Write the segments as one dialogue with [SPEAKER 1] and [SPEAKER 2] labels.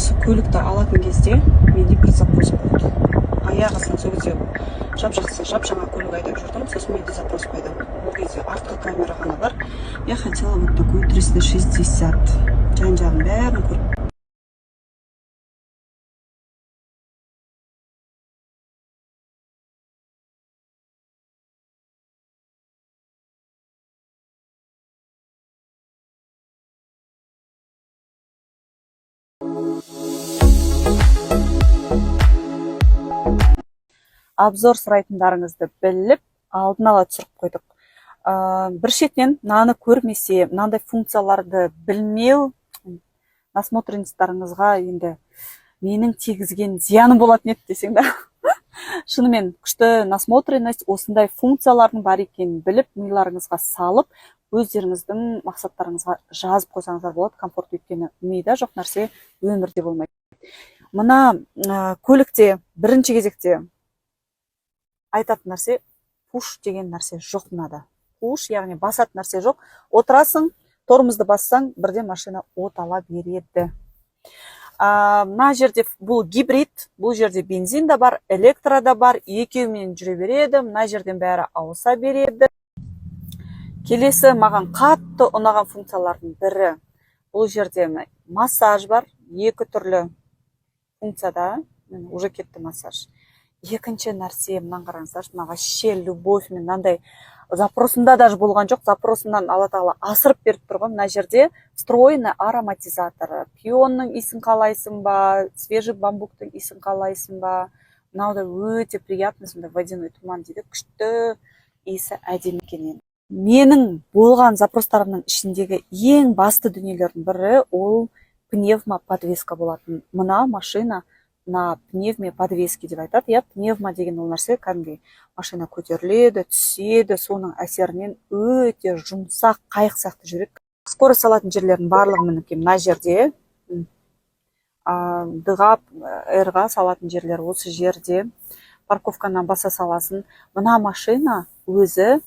[SPEAKER 1] Осы көлікті алатын кезде менде бір запрос болды. Аяқ астынан сол кезде жап жақсы, жап жаңа көлік айдап жүрдім. Сосын менде запрос пайда болды. Ол кезде артқы камера ғана бар. Я хотела вот такую 360, жан жағын бәрін көріп. Обзор сұрайтындарыңызды біліп, алдын ала түсіріп қойдық. Бір шетінен мынаны көрмесе, мынандай функцияларды білмеу насмотренностьтарыңызға енді менің тигізген зияным болатын еді десең да. Шынымен күшті насмотренность. Осындай функциялардың бар екенін біліп, миларыңызға салып, өздеріңіздің мақсаттарыңызға жазып қойсаңыздар болады. Комфорт, өйткені мида жоқ нәрсе өмірде болмайды. Мына көлікте бірінші кезекте айтатын нәрсе: пуш деген нәрсе жоқ мынада. Пуш, яғни басатын нәрсе жоқ. Отырасың, тормозды бассаң, бірден машина от ала береді. Мына жерде бұл гибрид, бұл жерде бензин да бар, электро да бар, екеуімен жүре береді. Мына жерден бәрі ауыса береді. Келесі маған қатты ұнаған функциялардың бірі: бұл жерде мына массаж бар, екі түрлі функцияда. Міне, уже кетті массаж. Екінші нәрсе, мынаны қараңыздаршы. Мына вообще любовь. Мен мынандай запросымда даже болған жоқ, запросымнан Алла Тағала асырып беріп тұр ғой. Мына жерде встроенный ароматизатор: пионның иісін қалайсың ба, свежий бамбуктың иісін қалайсың ба. Мынау да өте приятный, сондай водяной туман дейді, күшті иісі, әдемі екен. Енді менің болған запростарымның ішіндегі ең басты дүниелердің бірі ол пневмо подвеска болатын. Мына машина на пневме подвеске деп айтады, иә. Пневмо деген ол нәрсе кәдімгідей машина көтеріледі, түседі, соның әсерінен өте жұмсақ, қайық сияқты жүреді. Скорость салатын жерлердің барлығы мінекей мына жерде. Д-ға, Р-ға салатын жерлер осы жерде. Парковканы баса саласың, мына машина өзі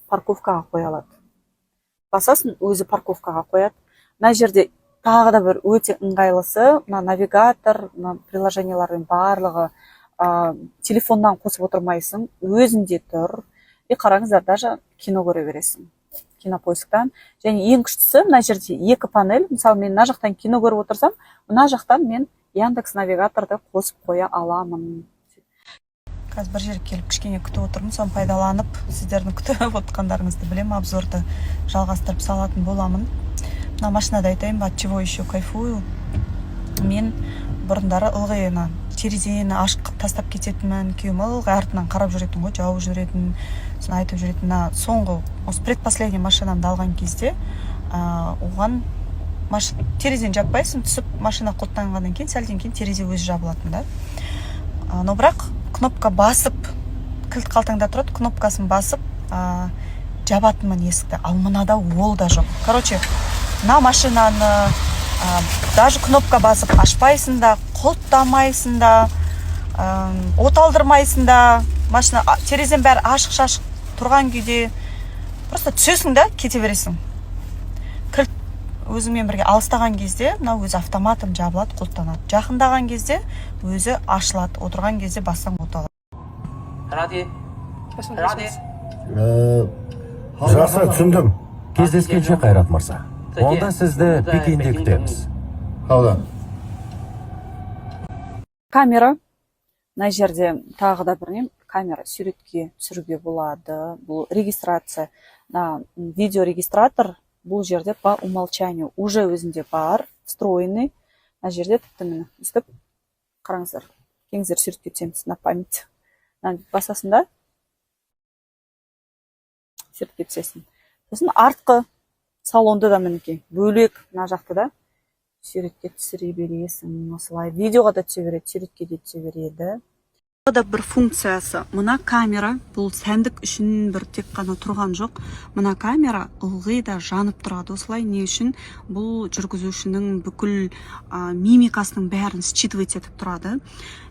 [SPEAKER 1] парковкаға қоя алады. Басасың, өзі парковкаға қояды. Мына жерде тағы да бір өте ыңғайлысы: мына навигатор, мына приложениялардың барлығы, телефоннан қосып отырмайсың, өзінде тұр. И қараңыздар, даже кино көре бересің Кинопоисктан. Және ең күштісі, мына жерде екі панель. Мысалы, мен мына жақтан кино көріп отырсам, мына жақтан мен Яндекс Навигаторды қосып қоя аламын. Қазір бір жерге келіп, кішкене күтіп отырмын. Соны пайдаланып, сіздердің күтіп отқандарыңызды білемін, обзорды жалғастырып салатын боламын. Мына машинада айтайын ба, от чего еще кайфую? Мен бұрындары ылғи ана терезені ашық тастап кететінмін. Күйеуім ылғи артынан қарап жүретін ғой, жауып жүретін, соны айтып жүретін. Мына соңғы, осы предпоследний машинамды алған кезде, оған терезені жаппайсың, түсіп, машина құлыптанғаннан кейін, сәлден кейін терезе өзі жабылатын да. Но бірақ кнопка басып, кілт қалтаңда тұрады, кнопкасын басып жабатынмын есікті. Ал мынада ол да жоқ. Короче, мына машинаны даже кнопка басып ашпайсың да, құлыптамайсың да, от алдырмайсың да. Машина терезенің бәрі ашық шашық тұрған күйде просто түсесің да, кете бересің. Кілт өзіңмен бірге алыстаған кезде мынау өзі автоматом жабылады, құлыптанады. Жақындаған кезде өзі ашылады. Отырған кезде бассаң, от алады.
[SPEAKER 2] 拉跌，拉跌。
[SPEAKER 3] Жақсы, түсіндім.
[SPEAKER 4] Кездескенше, Қайрат мырза. Онда сізді Пекинде күтеміз.
[SPEAKER 3] 好的。
[SPEAKER 1] Камера мына жерде тағы да бір не, камера, суретке түсіруге болады. Бұл регистрация, мына видеорегистратор бұл жерде по умолчанию уже өзінде бар, встроенный. Мына жерде тіпті, міне, өстіп қараңыздар, келіңіздер, суретке түсеміз на память. Мынаны басасың да, суретке түсесің. Сосын артқы салонды да, мінекей, бөлек мына жақты да суретке түсіре бересің. Осылай видеоға да түсе береді, суретке де түсе береді. Тағы да бір функциясы: мына камера. Бұл сәндік үшін бір тек қана тұрған жоқ. Мына камера ылғи да жанып тұрады осылай. Не үшін? Бұл жүргізушінің бүкіл мимикасының бәрін считывать етіп тұрады.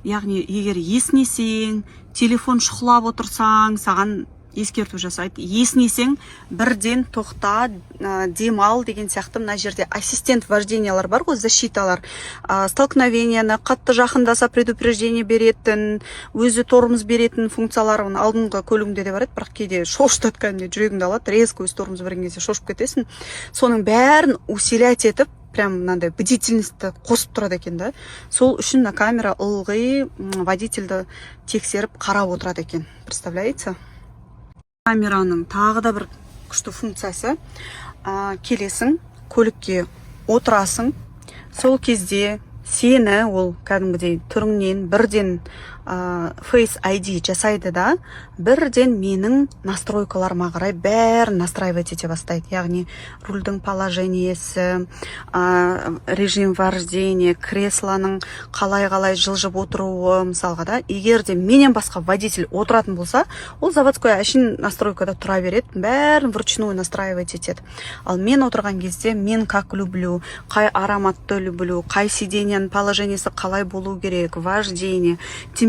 [SPEAKER 1] Яғни егер есінесең, телефон шұқылап отырсаң, саған Ескерту жасайды. Есінесең, бірден тоқта, демал деген сияқты. Мына жерде ассистент вождениялар бар ғой, защиталар, столкновениені, қатты жақындаса, предупреждение беретін, өзі тормоз беретін функциялар. Оның алдыңғы көлігімде де бар еді, бірақ кейде шошытады, кәдімгідей жүрегіңді алады. Резко өзі тормоз берген кезде шошып кетесің. Соның бәрін усилять етіп, прям мынандай бдительностьті қосып тұрады екен да. Сол үшін мына камера ылғи водительді тексеріп, қарап отырады екен, представляете? Камераның тағы да бір күшті функциясы: келесің, көлікке отырасың, сол кезде сені ол кәдімгідей түріңнен бірден Face ID жасайды да, бірден менің настройкаларыма қарай бәрін настраивать ете бастайды. Яғни рульдің положениесі, режим вождения, креслоның қалай қалай жылжып отыруы. Мысалға да, егер де менен басқа водитель отыратын болса, ол заводской әшейін настройкада тұра береді, бәрін вручную настраивать етеді. Ал мен отырған кезде мен как люблю, қай ароматты люблю, қай сиденьяның положениесі қалай болу керек, вождение,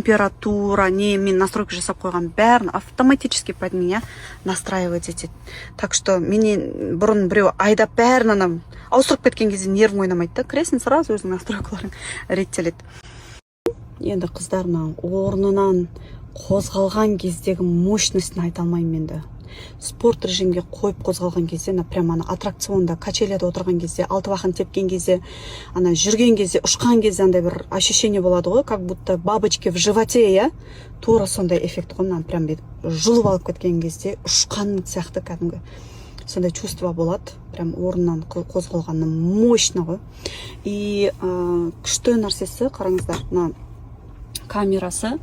[SPEAKER 1] температура, не мен настройка жасап қойған, бәрін автоматически под меня настраивать етеді. Так что менен бұрын біреу айдап, бәрін ана ауыстырып кеткен кезде нервің ойнамайды да, кіресің, сразу өзіңнің настройкаларың реттеледі. Енді, қыздар, мына орнынан қозғалған кездегі мощностін айта алмаймын. Енді спорт режимге қойып қозғалған кезде, ана прям ана аттракционда, качеляда отырған кезде, алты бақан тепкен кезде, ана жүрген кезде, ұшқан кезде андай бір ощущение болады ғой, как будто бабочки в животе, иә, тура сондай эффект қой. Мынаны прям бүйтіп жұлып алып кеткен кезде ұшқан сияқты, кәдімгі сондай чувство болады. Прям орнынан қозғалғаны мощно ғой. И күшті нәрсесі, қараңыздар, мына камерасы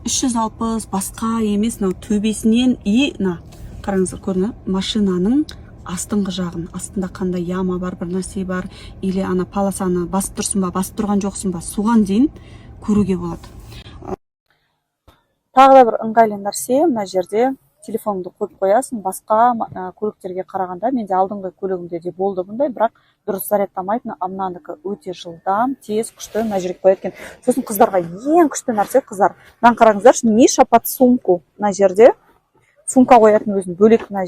[SPEAKER 1] 360, басқа емес, мынау төбесінен. И мына қараңыздар, көрінеді машинаның астыңғы жағын, астында қандай яма бар, бір нәрсе бар или ана полосаны басып тұрсың ба, басып тұрған жоқсың ба, соған дейін көруге болады. Тағы да бір ыңғайлы нәрсе: мына жерде телефоныңды қойып қоясың. Басқа көліктерге қарағанда, менде алдыңғы көлігімде де болды бұндай, бірақ дұрыс зарядтамайтын, а мынанікі өте жылдам, тез, күшті. Мына жерге қояды екен. Сосын қыздарға ең күшті нәрсе, қыздар, мынаны қараңыздаршы: ниша под сумку. Мына жерде сумка қоятын өзінің бөлек мына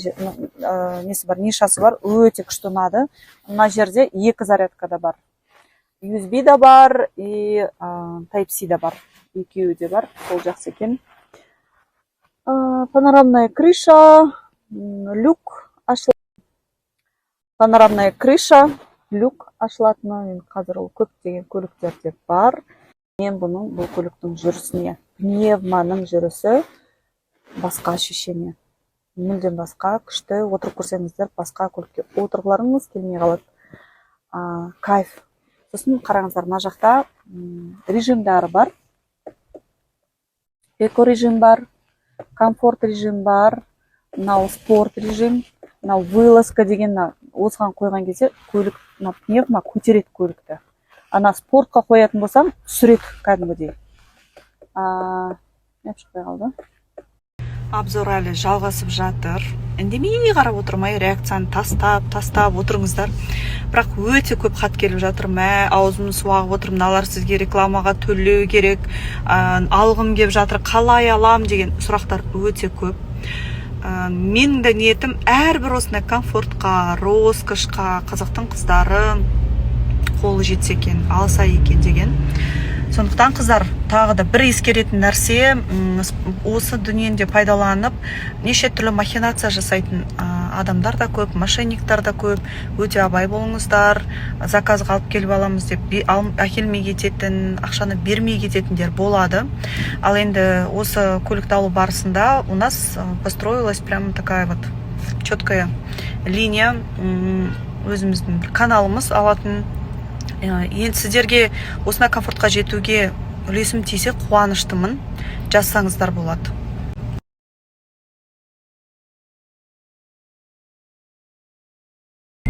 [SPEAKER 1] несі бар, нишасы бар. Өте күшті, ұнады. Мына жерде екі зарядка да бар, USB да бар и Type C да бар, екеуі де бар, сол жақсы екен. Панорамная крыша, люк ашылады. Панорамная крыша, люк ашылатыны енді қазір ол көптеген көліктерде бар. Мен бұның, бұл көліктің жүрісіне, пневманың жүрісі басқа ощущение, мүлдем басқа, күшті. Отырып көрсеңіздер, басқа көлікке отырғыларыңыз келмей қалады, кайф. Сосын қараңыздар, мына жақта режимдары бар: эко режим бар, комфорт режим бар, мынау спорт режим, мынау вылазка деген. Мына осыған қойған кезде көлік, мына пневма көтереді көлікті, ана спортқа қоятын болсаң, түсіреді кәдімгідей. Не шықпай қалды. Обзор әлі жалғасып жатыр. Үндемей қарап отырмай, реакцияны тастап тастап отырыңыздар. Бірақ өте көп хат келіп жатыр: «Мә, аузым су ағып отыр, мыналар сізге рекламаға төлеу керек, алғым келіп жатыр, қалай алам?» деген сұрақтар өте көп. Менің де ниетім әрбір осындай комфортқа, роскошқа қазақтың қыздары қолы жетсе екен, алса екен деген. Сондықтан, қыздар, тағы да бір ескеретін нәрсе: осы дүниені де пайдаланып, неше түрлі махинация жасайтын адамдар да көп, мошенниктар да көп. Өте абай болыңыздар. Заказға алып келіп аламыз деп әкелмей кететін, ақшаны бермей кететіндер болады. Ал енді осы көлікті алу барысында у нас построилась прям такая вот четкая линия, өзіміздің бір каналымыз алатын. Енді сіздерге осындай комфортқа жетуге үлесім тисе, қуаныштымын. Жазсаңыздар болады.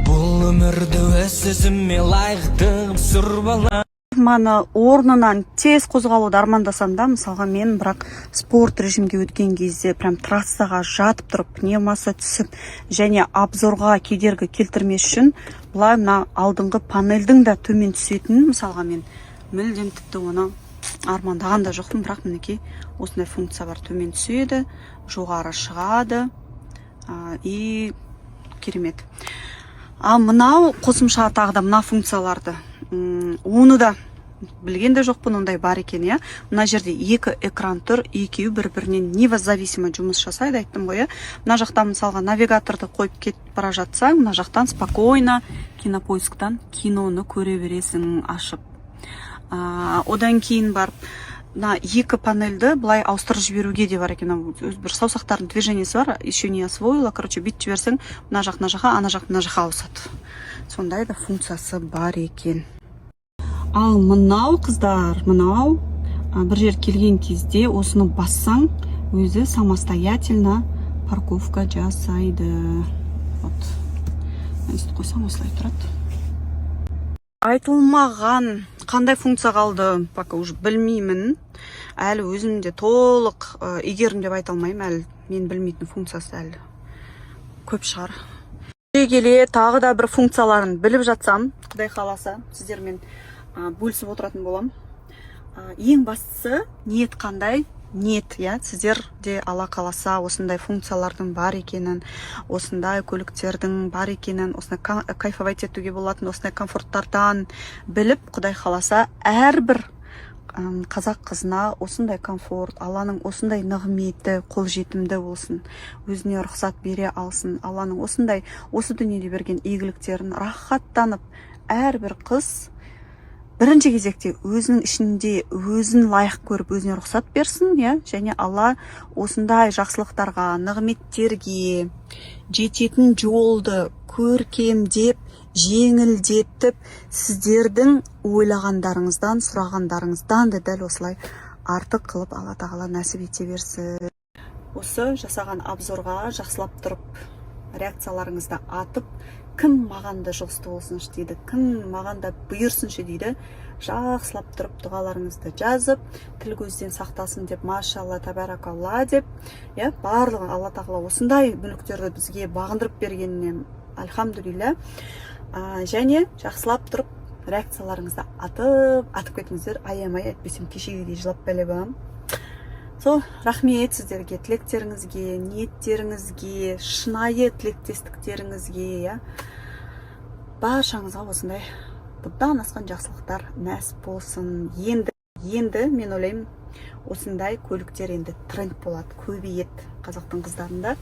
[SPEAKER 3] Бұл өмірді өз өзіме лайықты қып сүріп алам.
[SPEAKER 1] Маны орнынан тез қозғалуды армандасам да, мысалға, мен бірақ спорт режимге өткен кезде прям трассаға жатып тұрып, пневмасы түсіп және обзорға кедергі келтірмес үшін былай мына алдыңғы панельдің да төмен түсетінін, мысалға, мен мүлдем тіпті оны Армандаған да жоқпын, бірақ мінекей, осындай функция бар: төмен түседі, жоғары шығады и керемет. Ал мынау қосымша тағы да мына функцияларды, оны да білген де жоқпын, ондай бар екен, иә. Мына жерде екі экран тұр, екеуі бір бірінен независимо жұмыс жасайды, айттым ғой, иә. Мына жақта, мысалға, навигаторды қойып кетіп бара жатсаң, мына жақтан спокойно Кинопоисктан киноны көре бересің ашып. Одан кейін барып мына екі панельді былай ауыстырып жіберуге де бар екен. Мынау өз бір саусақтардың движениесі бар, еще не освоила. Короче, бүйтіп жіберсең, мына жақ мына жаққа, ана жақ мына жаққа ауысады. Сондай да функциясы бар екен. Ал мынау, қыздар, мынау бір жер келген кезде осыны бассаң, өзі самостоятельно парковка жасайды. Вот өйстіп қойсаң, осылай тұрады. Айтылмаған қандай функция қалды, пока уже білмеймін әлі. Өзім де толық игердім деп айта алмаймын әлі. Мен білмейтін функциясы әлі көп шығар. Жүре келе тағы да бір функцияларын біліп жатсам, құдай қаласа, сіздермен бөлісіп отыратын боламын. Ең бастысы ниет. Қандай ниет, иә? Сіздер де, Алла қаласа, осындай функциялардың бар екенін, осындай көліктердің бар екенін, осындай кайфовать етуге болатын осындай комфорттардан біліп, құдай қаласа, әрбір қазақ қызына осындай комфорт, Алланың осындай нығметі қолжетімді болсын, өзіне рұқсат бере алсын. Алланың осындай осы дүниеде берген игіліктерін рахаттанып, әрбір қыз бірінші кезекте өзінің ішінде өзін лайық көріп, өзіне рұқсат берсін, иә. Және Алла осындай жақсылықтарға, нығметтерге жететін жолды көркемдеп, жеңілдетіп, сіздердің ойлағандарыңыздан, сұрағандарыңыздан да дәл осылай артық қылып Алла Тағала нәсіп ете берсін. Осы жасаған обзорға жақсылап тұрып реакцияларыңызды атып, кім маған да жұғысты болсыншы дейді, кім маған да бұйырсыншы дейді, жақсылап тұрып дұғаларыңызды жазып, тіл көзден сақтасын деп, машалла, табаракалла деп, иә. Барлығын Алла Тағала осындай мүліктерді бізге бағындырып бергеніне альхамдулилля. Және жақсылап тұрып реакцияларыңызды атып атып кетіңіздер аямай, әйтпесем кешегідей жылап бәле балам. Сол, рахмет сіздерге, тілектеріңізге, ниеттеріңізге, шынайы тілектестіктеріңізге, иә. Баршаңызға осындай бұдан асқан жақсылықтар нәсіп болсын. Енді мен ойлаймын, осындай көліктер енді тренд болады, көбейеді қазақтың қыздарында.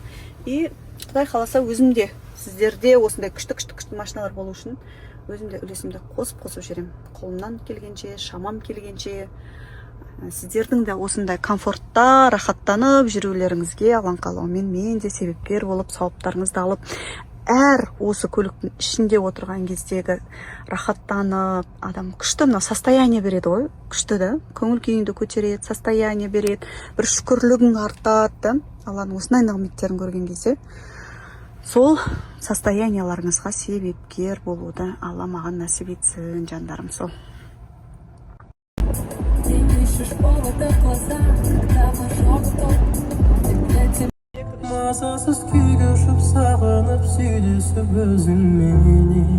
[SPEAKER 1] И құдай қаласа, өзім де сіздерде осындай күшті, күшті, күшті машиналар болу үшін өзім де үлесімді қосып қосып жіберемін қолымнан келгенше, шамам келгенше. Сіздердің де осындай комфортта рахаттанып жүрулеріңізге, Алланың қалауымен, мен де себепкер болып, сауаптарыңызды алып, әр осы көліктің ішінде отырған кездегі рахаттанып, адам күшті мына состояние береді ғой, күшті да, көңіл күйіңді көтереді, состояние береді, бір шүкірлігің артады да. Алланың осындай нығметтерін көрген кезде сол состоянияларыңызға себепкер болуды Алла маған нәсіп етсін, жандарым, сол.
[SPEAKER 5] Ты ищешь повода в глаза, когда пошел поток. Для тебя
[SPEAKER 6] Мазасыз күй кешіп, сағынып, сүйдесіп өзіңменен.